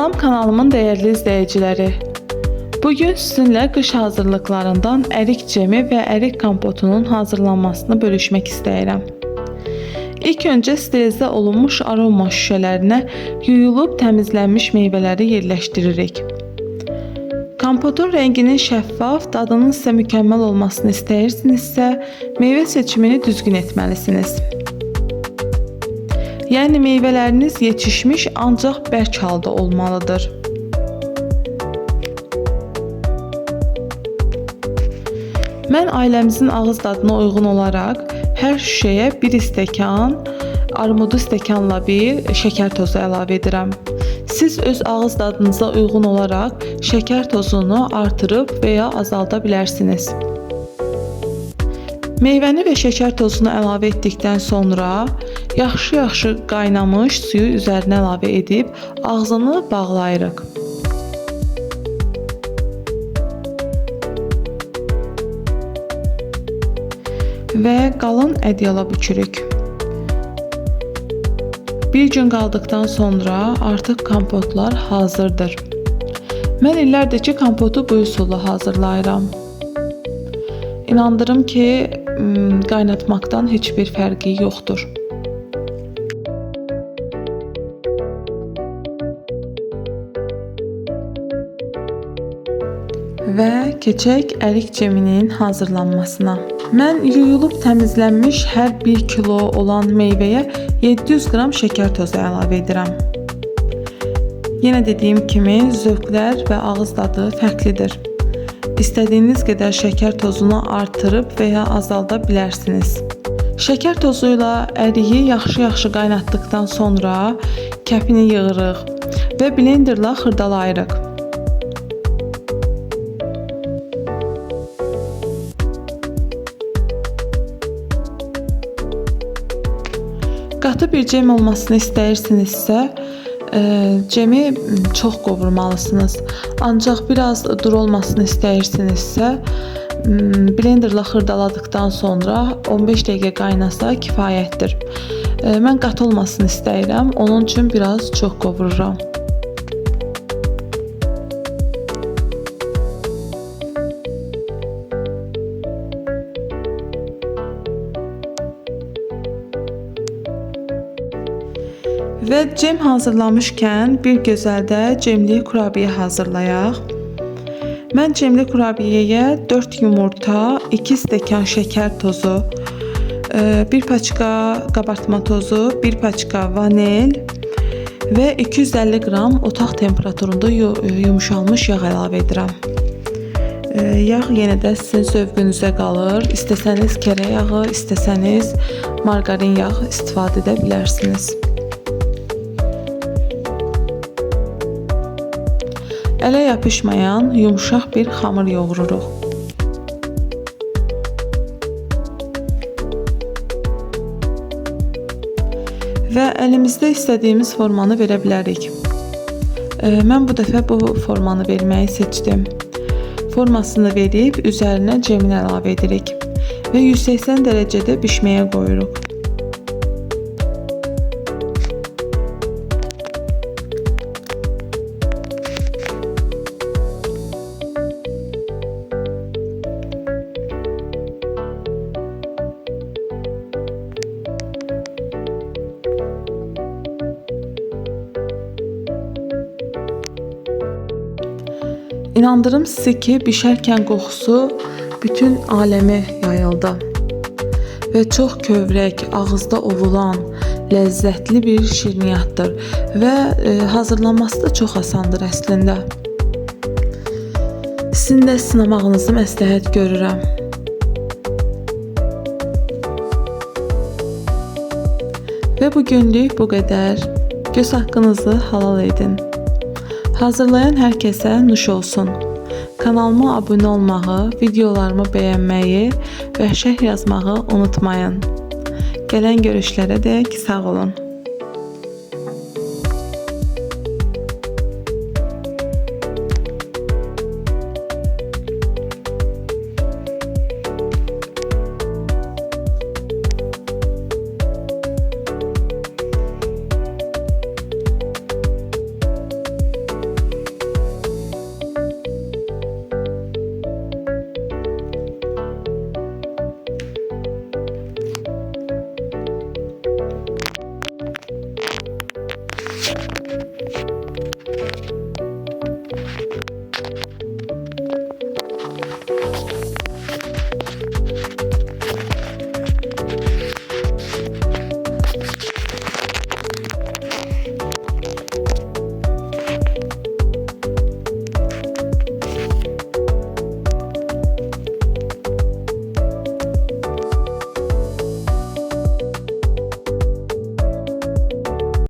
Salam kanalımın dəyərli izləyiciləri. Bugün sizinlə qış hazırlıqlarından ərik cemi və ərik kompotunun hazırlanmasını bölüşmək istəyirəm. İlk öncə sterilizə olunmuş aroma şüşələrinə yuyulub təmizlənmiş meyvələri yerləşdiririk. Kompotun rənginin şəffaf, dadının isə mükəmməl olmasını istəyirsinizsə, meyvə seçimini düzgün etməlisiniz. Yəni meyvələriniz yetişmiş, ancaq bərk halda olmalıdır. Mən ailəmizin ağız dadına uyğun olaraq hər şüşəyə bir stəkan, armudu stəkanla bir şəkər tozu əlavə edirəm. Siz öz ağız dadınıza uyğun olaraq şəkər tozunu artırıb və ya azalda bilərsiniz. Meyvəni və şəkər tozunu əlavə etdikdən sonra yaxşı-yaxşı qaynamış suyu üzərinə əlavə edib ağzını bağlayırıq. Və qalın ədyala bükürük. Bir gün qaldıqdan sonra artıq kompotlar hazırdır. Mən illərdir ki, kompotu bu üsulla hazırlayıram. İnandırım ki, qaynatmaqdan heç bir fərqi yoxdur. Və keçək ərik ceminin hazırlanmasına. Mən yuyulub təmizlənmiş hər 1 kilo olan meyvəyə 700 qram şəkər tozu əlavə edirəm. Yenə dediyim kimi, zövqlər və ağız dadı fərqlidir. İstədiyiniz qədər şəkər tozunu artırıb və ya azalda bilərsiniz. Şəkər tozu ilə əriyi yaxşı-yaxşı qaynatdıqdan sonra kəpini yığırıq və blenderla xırdalayırıq. Qatı bir cem olmasını istəyirsinizsə, cemi çox qovurmalısınız. Ancaq biraz duru olmasını istəyirsinizsə, blenderla xırdaladıqdan sonra 15 dəqiqə qaynasa kifayətdir. Mən qatı olmasını istəyirəm, onun üçün biraz çox qovururam. Və cem hazırlamışkən bir gözəl də cemli kurabiyə hazırlayaq. Mən cemli kurabiyəyə 4 yumurta, 2 stəkan şəkər tozu, 1 paçka qabartma tozu, 1 paçka vanil və 250 qram otaq temperaturunda yumşalmış yağ əlavə edirəm. Yağ yenə də sizin zövqünüzə qalır. İstəsəniz kərə yağı, istəsəniz marqarin yağı istifadə edə bilərsiniz. Ələ yapışmayan yumşaq bir xamır yoğururuq. Və əlimizdə istədiyimiz formanı verə bilərik. Mən bu dəfə bu formanı verməyi seçdim. Formasını verib üzərinə cemini əlavə edirik və 180 dərəcədə bişməyə qoyuruq. İnandırım sizi ki, bişərkən qoxusu bütün aləmə yayıldı və çox kövrək, ağızda ovulan, ləzzətli bir şirniyyatdır və hazırlanması da çox asandır əslində. Sizin də sınamağınızı məsləhət görürəm. Və bugünlük bu qədər. Göz haqqınızı halal edin. Hazırlayan hər kəsə nuş olsun. Kanalıma abunə olmağı, videolarımı bəyənməyi və şərh yazmağı unutmayın. Gələn görüşlərə dək sağ olun.